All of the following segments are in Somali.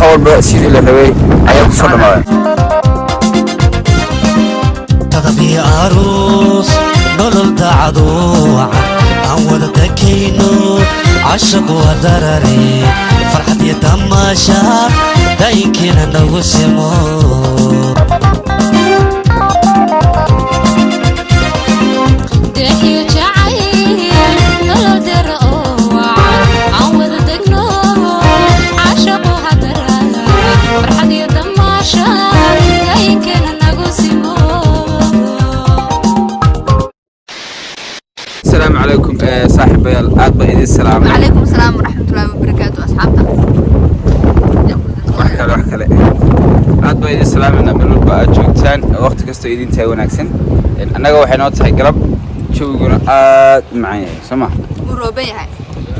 Walba sidii la rabay ayaa kusoo dhamaaday. Tadabiyo aruus, nolol dacaduuca aan wada takayno, cashaqu waa darare, farxad iyo tamaasha daayinkiina nagu simo. Deexiyo jacayl, nolol dera oo wacan aan wada degno, caashaqu hadaraya, farxad iyo damaasha dayinkeena nagu simo. Asalaamu calaykum, saaxiibayaal, aad baa idin salaamay. Calaykum asalaam waraxmatullaahi wabarakaatu, asxaabta. Wax kale, wax kale, aad baa idin salaamayna meel walba aad joogtaan, waqti kastoo idin tahay wanaagsan. Annaga waxay noo tahay galab, jawiguna aad u macaan yahay, soo ma? Wuu rooban yahay.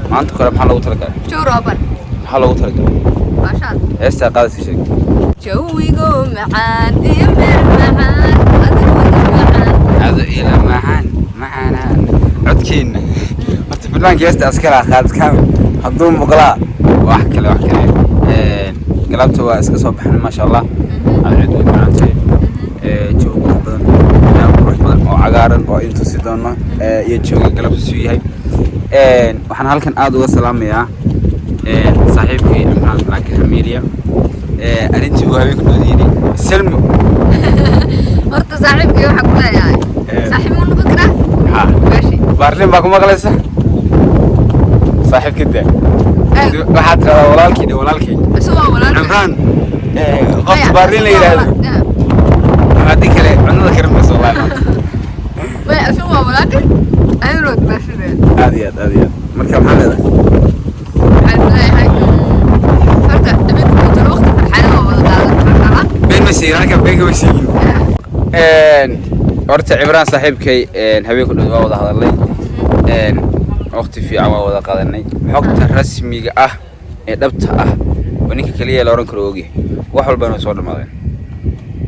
Maanta kore maxaa loogu talagalay? Jawi rooban. Maxaa loogu talagalay? Maashaal. Heestaa qaadasi, sheeg. Jawigo macaan iyo meel macaan, adiga wada macaan. Ado ila macaan macaanaan codkiina. Horta fanaanka heesta askara qaadkaan hadduu maqlaa, wax kale, wax kale. Galabta waa iska soo baxnay, maasha Allah, aad cid way macaan tahay. Jawi qurux badan, meel qurux badan oo cagaaran oo idin tusi doono iyo jawiga galabta suu yahay. Waxaan halkan aad uga salaamayaa saaxiibkay Cimraan Laakin Hamiiliya. Arrintii uu habeenka noo yidhi Selmo. Horta saaxiibkii waxaa ku leeyahay, saaxiib ma noqon karaa? Ha. Meeshi. Baarlin baa ku maqlaysa, saaxiibka daa. Waxaad tiradaa walaalkii dhe, walaalkii. Isagoo walaalkay. Cimraan, qofka baarlin la yidhaahdo, haddii kale cunada karin mayso wallahi maanta. Maya, isagu waa walaalkay, aniguna waa dumaashadeen. Aad iyo aad, aad iyo aad. Marka maxaa leedahay? Waxaan leeyahay, horta habeenka mootolo waqti farxada waa wada qaadan, maasha Allah. Been ma sheegin halkan, been kama sheegin. Horta Cimraan saaxiibkay habeenku dhow waa wada hadalnay, waqti fiican waa wada qaadanay. Xogta rasmiga ah ee dhabta ah oo ninka keliya la oran karo ogyahay, wax walbana way soo dhamaadeen.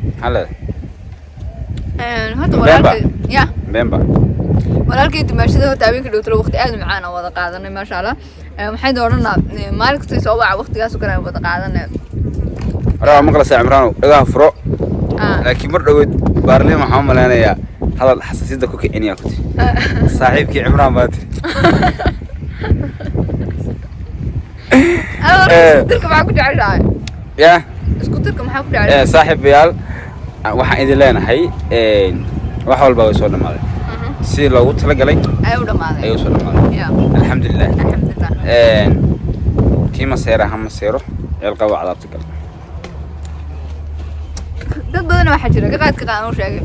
Maxaa leedahay? Horta Bemba. walaalkay ya. Bemba. Walaalkay dumaashada, horta habeenka dhowtalo waqti aad u macaan aan wada qaadanay, maasha Allah. Waxaan odhanaa maalin kasta soo waca, waqtigaas oo kale aan wada qaadanay. Hore waa maqlaysaa Cimraanow, dhagaha furo. Laakiin mar dhaweyd baarlin waxaan u malaynayaa hadal xasaasiyadda ku kicinayaa ku tiri saaxiibkii Cimraan baa tiri. Isku dirka maxaa ku jeceshahay? Ya. Isku dirka maxaa ku jeceshahay? Saaxiibayaal, waxaan idin leenahay wax walba way soo dhamaaday sidii loogu talagalay. Ayuu dhamaaday. Ayuu soo dhamaaday. Ya. Alxamdulilah. Alxamdulilah. Kii maseera ha maseero, ceel qabo cadaabta gal. Dad badan waxaa jira ka qaad ka qaan u sheegay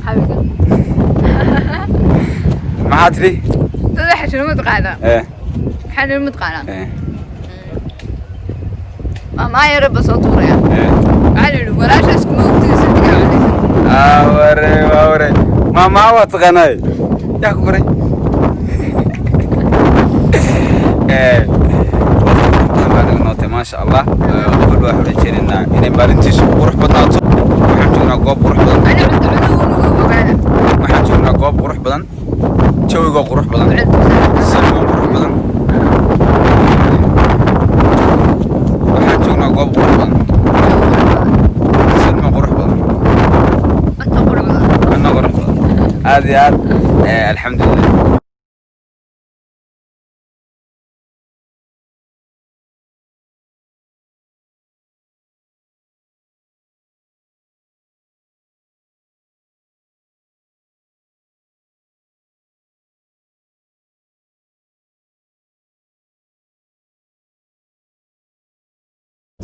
xabiga. Maxaa tidhi? Dad waxaa jira mataqaanaa, waxaa jira mataqaanaa, maamaa yara ba soo tuuraya. Waxaa la yidhi walaasha iskuma ogtida sirtigaa cunaysa. Aware aware, maamaa waa taqaanaay, yaa ku baray? Waqti qurux badan baa naga nootay, maasha Allah. Qof walba waxaan rajeynaynaa inay maalintiisu qurux badnaato. Waxaan joognaa goob qurux badan. Ani cunto cunugu nagu ogaada. Waxaan joognaa goob qurux badan, jawigoo qurux badan, silmoo qurux badan. Waxaan joognaa goob qurux badan, silmo qurux badan. Cunto qurux badan. Cunno qurux badan, aad iyo aad. Alxamdulilah.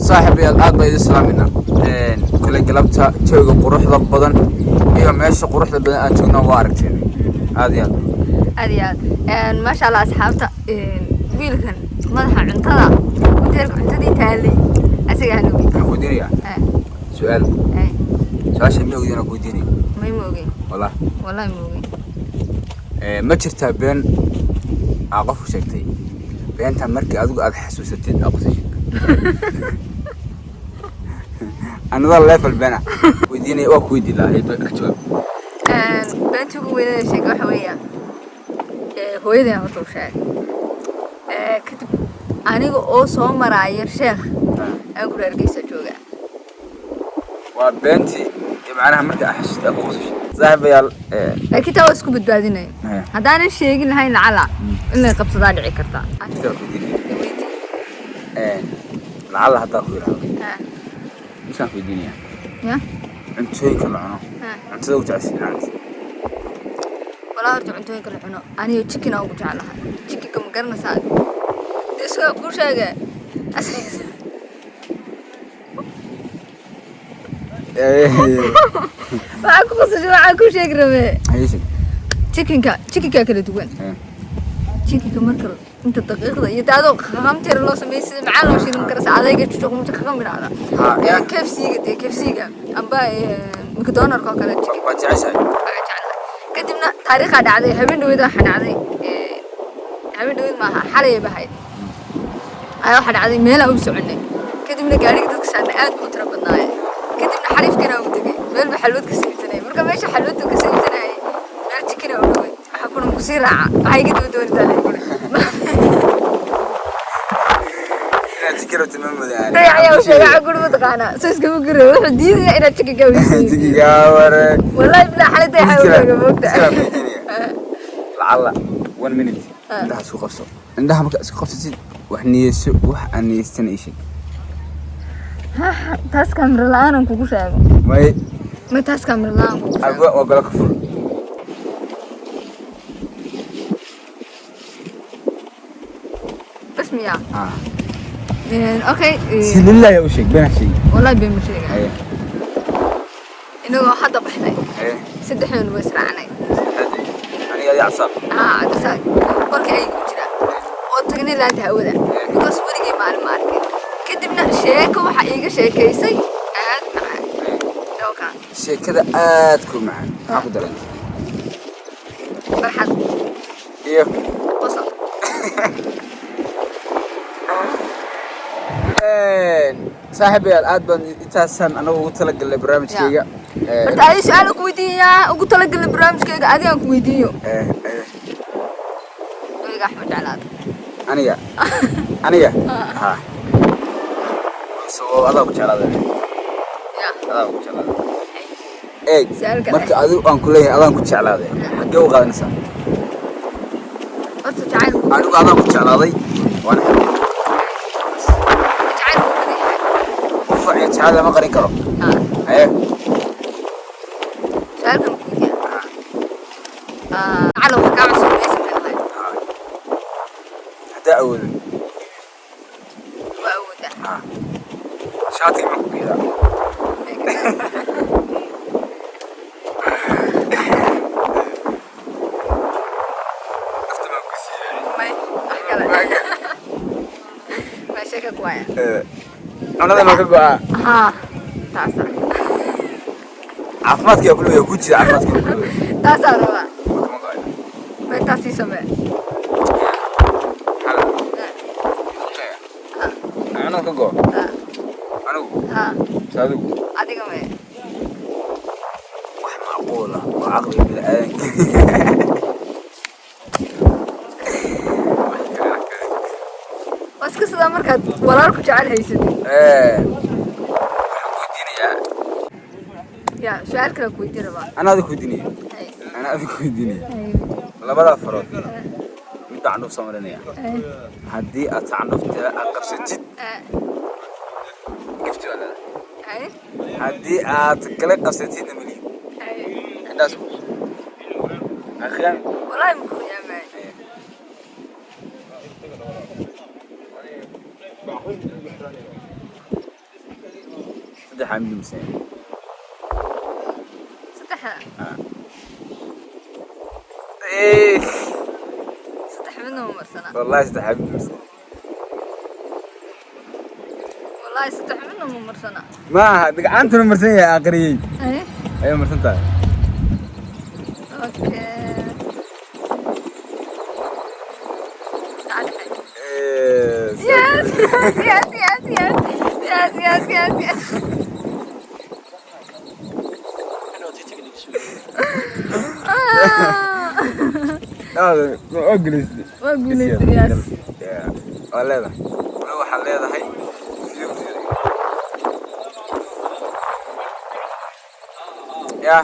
Saaxiibayaal, aad baa idin salaamayna. Kale galabta jawiga quruxda badan iyo meesha quruxda badan aan joogna waa aragteen, aad iyo aad. Aad iyo aad, maasha Allah. Asxaabta, wiilkan madaxa cuntada hoteelka cuntadii taalay asagaa nugi. Waxaan ku weydiinayaa su-aal. Su-aasha ma ogdin aan ku weydiinaya? May, ma ogeyn. Wallah? Wallahi ma ogeyn. Ma jirtaa been aa qofku sheegtay, beentaa markii adigu aad xasuusatid aa qosashid? Another level been ah weydiinaya, waa ku weydiin lahaa, ka jawaab. Beenta ugu weynada sheegay waxa weeyaan, hooyadeen horta u sheegay. Kadib aniga oo soo maraaya sheekh Aan kuri Hargeysa joogaa. Waa beentii macnaha marka aad xasuusto aad ku qosasho, saaxiibayaal. Laakiin taa waa isku badbaadinaya. Haddaanan sheegin lahayn, lacala in lay qabsadaa dhici kartaa. Intaa ku weydiinaya. Lacala haddaa ku yidhaahdo, misaan ku weydiinaya. Ya. Cuntooyinka la cuno, cuntada ugu jeceshiin cunta? Walaa horta cuntooyinka la cuno, aniga chicken aan ugu jeclahay. Chickenka ma garanaysaa? Dee isagaa kuu sheege. Waxaa ku qosashay, waxaa kuu sheegi rabee. Hayse. Chickenka kala duwan. Chickenka marka inta daqiiqda iyo taadoo qamteera loo sameeyay, sida macaan loo shiilan karasa, adayga jujuqmta qam idhaahda. Ha, ya. KFC-ga, dee KFC-ga amba McDonald's oo kale chicken. Waa jeceshahay. Ayaa jeclahay. Kadibna taariikhaa dhacday habeen dhaweyd. Waxaa dhacday, habeen dhaweyd maaha, xalay bahay ayaa waxaa dhacday meelaan u soconay. Kadibna gaariga dadka saarna aad buu u tiro badnaayeen. Kadibna xariifkana u tegay meel baa xalwad ka samaysanayay. Marka meesha xalwaddu ka samaysanayay meel chicken u dhaway. Waxaa kuna kusii raaca, waxay iga daba doonaysaa lay. Inaad chicken rabtid ma moodaan. Dayax ayaa u sheegay. Waxaa kuna mataqaanaa soo iskama gurayo, wuxuu diidaya inaad chicken ka weysiiyo. Chickenka ware. Wallahi bilaa, xalay dayax ayaa u sheegay, moogta. Lacala one minute indhaha isku qabso. Indhaha marka isku qabsatid, wax niyeyso. Wax aan niyeystana ii sheeg. Taas kaamira la'aan aan kugu sheego? May. Ma taas kaamira la'aan kugu sheego? Agwa waa golo ka fur. Bas miyaa? Ah. Okay. Si lillahi u sheeg, been ha sheegi. Wallahi been ma sheegay. Haye. Inagoo hadda baxnay, Haye. saddexdoon way israacnay. Aniga adi casaab. Haa, cabdisaaq qolka ay ku jiraa oo tagnay laanta hawada, because weligay maalin ma arkin. Kadibna sheeko waxaa iiga sheekaysay aad macaan dhowka. Sheekada aad ku macaan maxaa ku daran? Farxad. Iyo? Qosol. Saaxiibayaal, aad baan intaasaan anagu ugu talagalnay barnaamijkayga. Horta adi su-aal ku weydiiyaa ugu talagalnay barnaamijkayga, adigaan ku weydiiyo. Weliga axmed jeclaada? Aniga ha, so adaa ku jeclaaday. Ya. Adaa ku jeclaaday, eeg. Su'aal kale. Marka adigu aan ku leeyahay adaan ku jeclaaday, xaggee u qaadanaysaa? Horta jacaylku Anigu adaan ku jeclaaday, waana xaggee? Jacaylku badan yahay. Qufac iyo jecel lama qarin karo. Haa. Haye. Su-aalkan ku weydiiyaa calow, waxaa kaa cusub maysan leedahay? Haddaa awoodo. Waa awoodaa. Ha, shaatiga ma ku geedaa? Nafta maan ku siiyay. May, wax kale maa sheeka ku haya? Cunada ma ka go'aa? Haa, taasa. Caafimaadka ku leeyahay ku jira, caafimaadka ku leeyahay. Taasaa rabaa. Kama go'ayo. May, taas ii samee. Hala. Cunada ka go'o? Anigu? Haa. Mise adigu? Adiga may. Wax macquul ah oo caqliga bini'aadanka. Waa iska sidaa markaad walaalku jecel haysatid. Waxaan ku weydiinayaa. Ya, su-aal kale ku weydiin rabaa. Anaa adiga ku weydiinaya. Hay. Anaa adiga ku weydiinaya. Hay. Labada farood midda candhuuf soo marinaya. Hay. Haddii aad candhuufta aad qabsatid, gifti waa leedahay. Hay. Haddii aad kala qabsatidna, melihi. Hay. Indhaas akhiyan. Wallahi ma ku khiyaamay. Saddexaa mid mise? Saddexda. Saddex midna ma marsana. Wallahi saddexaa mid mise? Wallahi saddex midna ma marsana. Ma aha, gacantuna marsan yahay, aqriyey. Hay. Ayay marsan tahay. Okay. تعال. Yes. Ah. Waa guulaystay. Waa guulaystay, yes. Yeah, waa leedahay. Wali waxaad leedahay fiyo fiyo. Ya.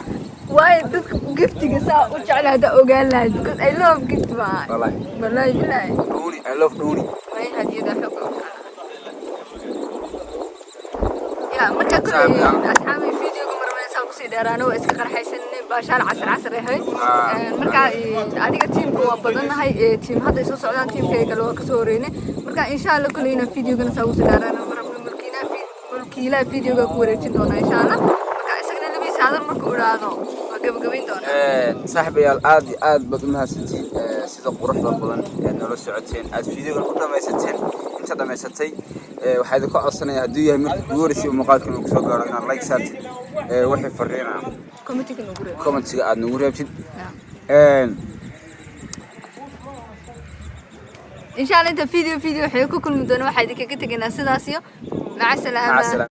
Waayo, dadka giftiga saa u jecel haddaa ogaan lahayd, because I love gift baa. Wallahi. Wallahi billahi. Dhuuni, I love dhuuni. Way hadiyada xog u jeclahay. Ya, marka kuley Saaxiib. Asxaabi, videoga marmaysaa kusii dheeraano, waa iska qarxaysanay, baashaal casar casar ahayd. Ah. Marka adiga tiimka waa badannahay, tiim hadda ay soo socdaan, tiimkayga kale waa kasoo horeynay. Marka insha Allah kuleyna videogana saa kusii dheeraano marabno. Mulkiilaha, mulkiilaha videoga ku wareejin doonaa insha Allah. Marka isagana labiisa hadal marka uu idhaahdo waa gabagabayn doonaa. Saaxiibayaal, aad iyo aad baad u mahadsantihiin sida quruxda badan ee noola socoteen, aad videogan u dhamaysateen. Inta dhamaysatay, waxaa idinka codsanaya, hadduu yahay markii kugu horeysay uu muuqaalkan uu kusoo gaaro, inaad like saartid, wixii fariina commentiga nagu reeb. Commentiga aad nagu reebtid. Insha Allah inta video waxay ku kulmi doona, waxaa idinkaga tegaynaa sidaas iyo maca maca salaama. Salaama.